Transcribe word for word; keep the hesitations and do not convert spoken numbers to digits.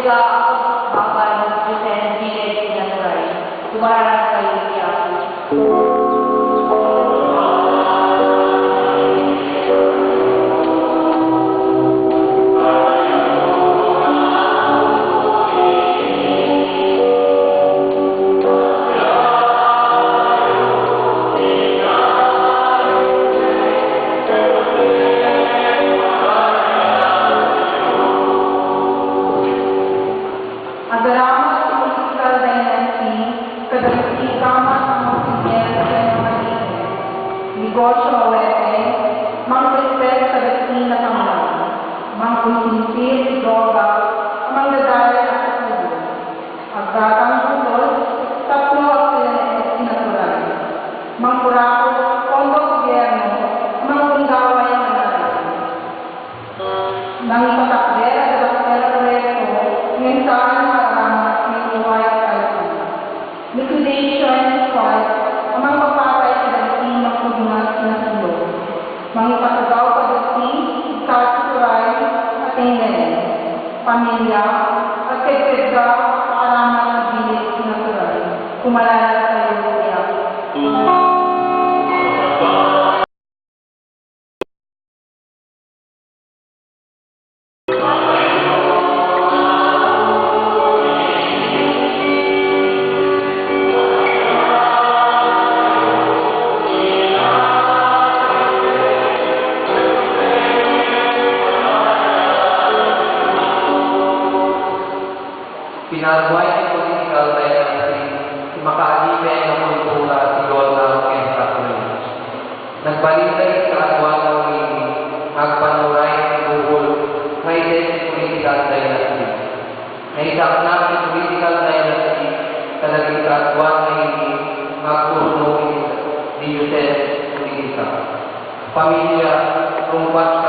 Baban Jose Enrile Sinaturay, kumararat kayo ti Apo. Agaramat ti political dynasty kadagiti gamat a mangsinger ken mangaligen, negosyo a weteng, mangpestes kadagiti natamnang, mangkonsumpir ti droga, a mangdadael a katubo. Aggatang butos tapno agselenges ti natural. Mangkurakot pondo gobyerno, manggundaway nga narayan. Nangipatakder a dakkel a proyekto ngem saan nga aramat ken white elephant. Liquidation squad a mangpapatay kadagiti mangpudngas ti nasilo. Mangipatugaw kadagiti diktatorial a tinglen. Pamilya, agkedkedda a aramat ti bilit ti natural. Kumararat kayo ti Apo. Pinarua iti political dynasty ti makaadipen a kultura ti Yona ken Catherine. Nagbalin dagiti kaaduan nga Willie nga agpanuray ti buhol nga ited ti political dynasty. Naisaknap ti political dynasty kadagiti kaaduan nga Willie nga agturno iti diocese politika. Pamilya, rungbat,